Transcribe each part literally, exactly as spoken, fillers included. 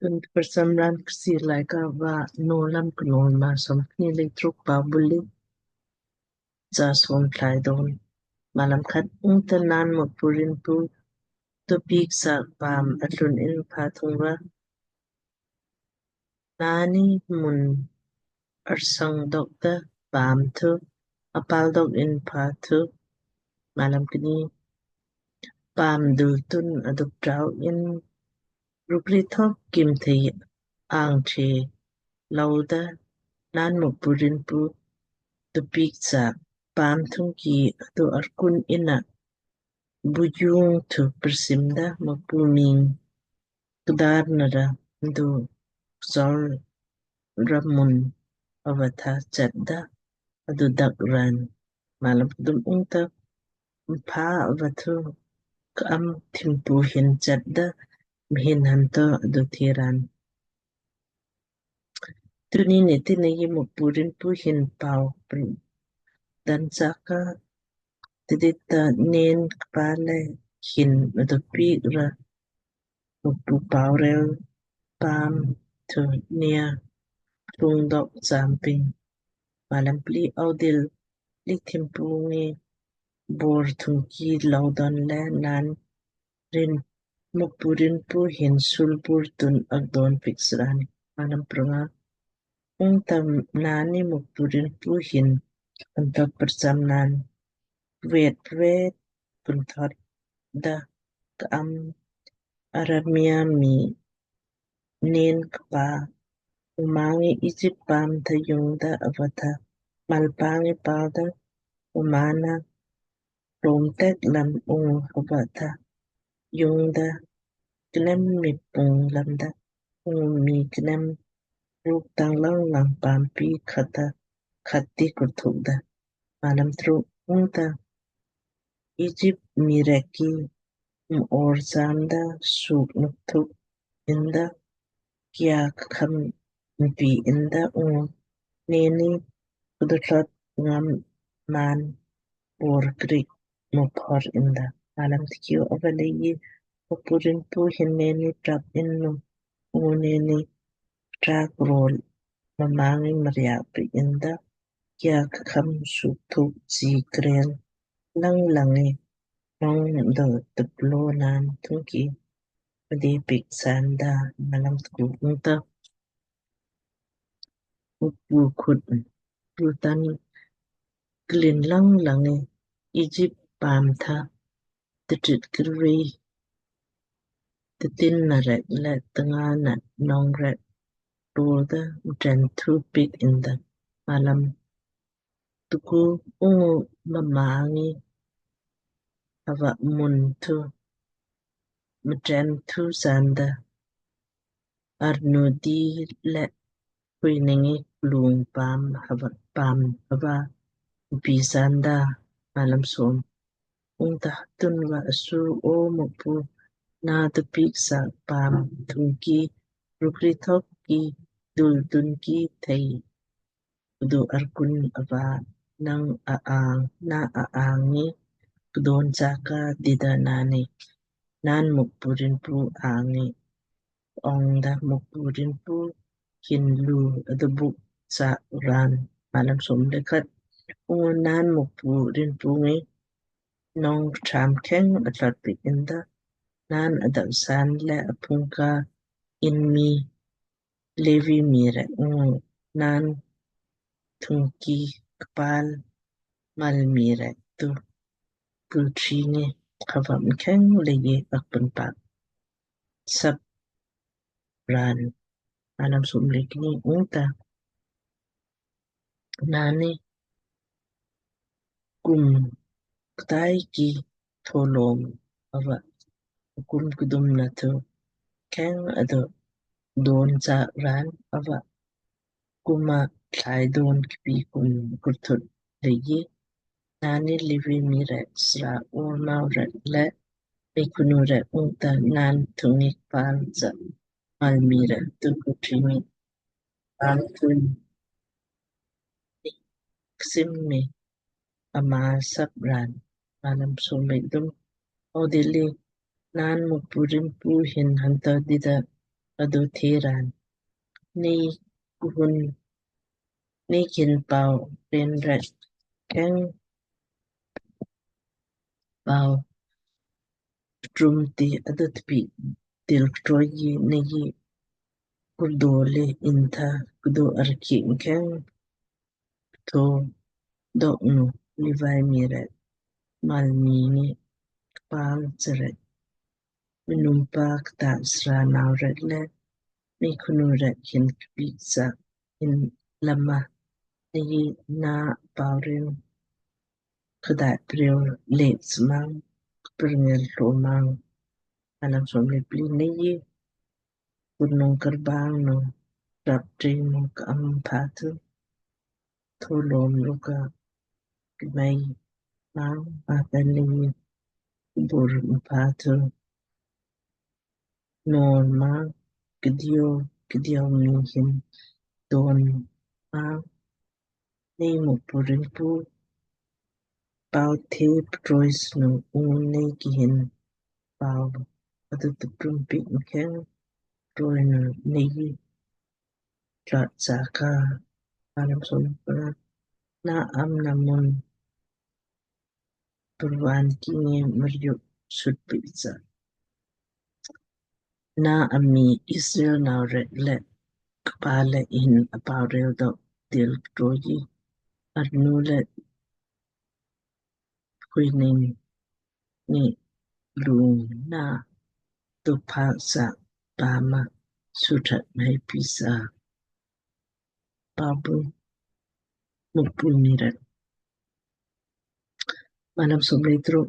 Tun kprcham raan Kchiir Laaika va Nowlam Knowl maa somkni lei truk. Pau buli cha som tlai don. Malam khat. Ungta naan Mukpu Rinpu tu piik sa paam atlun in pha thung ra, naanni mun arsang dok da paam thu apal dok in pha thu. Malam kni. Paam dul tun aduk trau in rukri thok kim thei ang che lau da naan Mukpu Rinpu tu piik sa paam thung ki atu arkun ina bujung thu prsim da Mukpu ming kdar nara du zol ramun ava tha chat da adu dak raan. Malam kdum. Ungta mpha ava thu ka'am thimpu hin chat da mhin hanto adu the raan. Tuni niti nei Mukpu Rinpu hin pau pun dan saka tidit ta nen kpale hin adu piik ra Mukpu pau rel paam thu nia klung dok champing. Malam pli. Audil li thimpu ngi bor thung ki lau don le naan rin Mukpu Rinpu hin sulbur tun akdon piik sraan. Malam pranga. Ungta naanni Mukpu Rinpu hin antok prcham naan vet vet kunthot da ka'am Aramia mi nen kpa uma ngi Ijip paam tha yung da ava tha malpa ngi pau da uma na rom tek lam ungu hava tha yung da knem mi pung lam da ungu mi knem ruk tang lang lang paam pi khat da khat ti kurthuk da. Malam truk. Ungta Ijip mii rek ki mor sam da suk nuk thuk inda kia kakham mpi inda ungu neni kuduthlot ngam man bor krik muphor inda. Malam tikiu. Ava leiyi Mukpu Rinpu hin neni trap innu ungu neni trak rol mma ngi mriak pi inda kia kakham suk thuk chi krel lang lang ngi nong do tuplo naan thung ki mdei piik sanda. Malam tku. Ungta Mukpu khut rutan klin lang lang ngi Ijip paam tha titrit kirvei titin na rek le tnga na nong rek rol da mtren thu piik inda. Malam tku. Ungu mma ngi hava mun thu mtren thu sanda arnu di le hui ningi klung paam hava paam hava pi sanda. Malam som. Ungta tunva asu O Mukpu na tu piik sa paam thung ki rukri thok ki dul tun ki thei du arkun ava nang a ang na a ang ngi kdon saka dida naanni naan Mukpu Rinpu ang ngi ong da Mukpu Rinpu hin lu adubuk sa raan. Malam som le khat. Ungu naan Mukpu Rinpu ngi nong kcham kheng atlat piik inda naan adak san le apungka in mi Levi mii rek ungu naan thungki kpal mal mii rek tu kultri ngi kava mkheng leiji akpun pak sap raan. Anam sum le kni ungta naanni kum ktai ki tholom ava kum kdum na thu kheng ado don cha raan ava kuma thlai don kpi kum kurthut leiji naanni Levi mii rek sra ur mau rek le mii khunu rek ungta naan thungki kpal cha mal mii rek tu kultri ngi raan tun ksim mi ama sap raan. Anam sum le kdum. Audilli naan Mukpu Rinpu hin hanta dida adu the raan, nei kuhun, nei kin pau ren rek keng pau trum ti adu tpi dil troi nei kurdo le intha kudo arki keng tho dok nu Livai mii rek mal mii ni kpal cherek minumpa kta sra nau rek le mii khunu rek hin kpik sa in lama nei na paurin kdai priu lek smang kperngel tlo mang. Alam som le pli nei kurnung kerbang nu rap trei nu ka am patu tholom luka kmei mang atan nei bur patu nor mang kdio kdio mii hin don mang nei Mukpu rin pu pau the ptrois nu ungu nei kihin pau adu tuprum pik mkheng troi nu nei tlot saka. Alam som pra na am na mun purvan kingi mriuk sut pik sa na ami Israel nau rek le kpa le in apau rel dok dil troi arnu le kuining ni lung na tupa sa pama suthat mai pisa pabu Mukpu mii rek. Malam som le truk.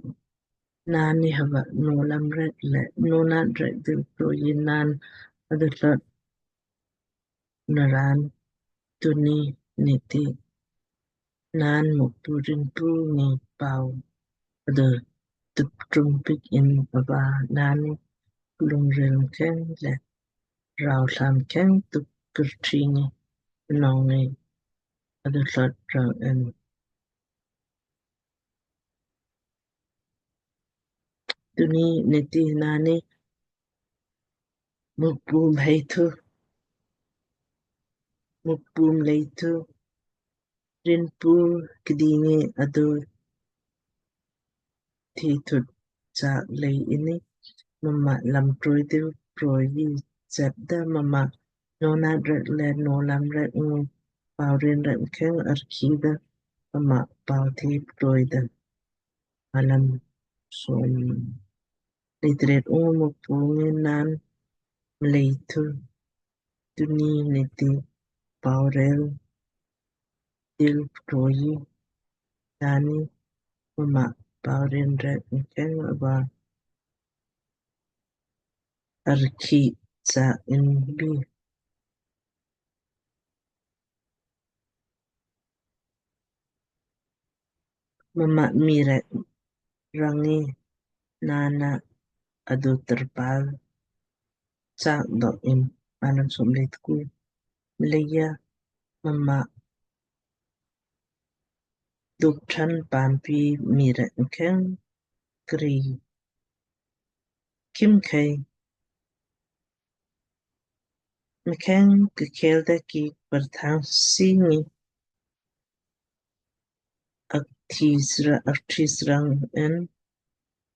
Naan ni hava nolam rek le nonat rek dil troi naan adu tlot naran tuni niti naan Mukpu rin pu ni pau adu tup trumpik in ava naan ni lung rel keng le rau lam keng tup kurtri ni nong ni adu tlot rau en. Tuni niti naan ni Mukpu mlei thu, Mukpu mlei thu rin pu kdingi adu thi thut sa lei ini mama lam troi dil troi yi zep da mama nonat rek le nolam rek ungu pau rin rek keng arki da mama pau thi troi da. Alam som le tret. Ungu Mukpu ngi naan mlei thu tuni niti pau rel dil troi naan ni mama pau rin rek keng ava arki sa in bi mama mii rek rang ngi naan na adu terpal sak dok in. Alam som le tku. Mleija mama duk than pampi mii rek keng kri kim khei mkheng kkhel da ki perthang singi akthi sra akthi srang en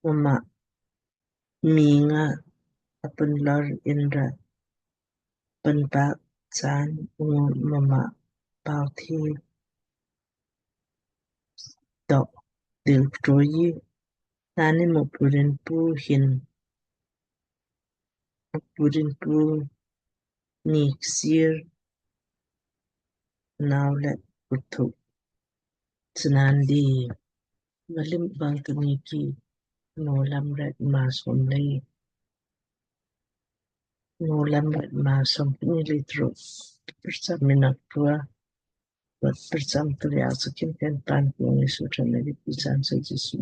mama mii nga apan lor inra panpak chaan ungu mama pau thi dok dil troi yi naan ni Mukpu rin pu hin Mukpu rin pu ni ksir nau le kurthuk tnaan di. Malam bal tuni ki nolam rek maa som lei. Nolam rek maa som kni le truk. Prcham minak tua. Wat prcham turia sakin ken pan kuni sutran lei pisan sa Jisu.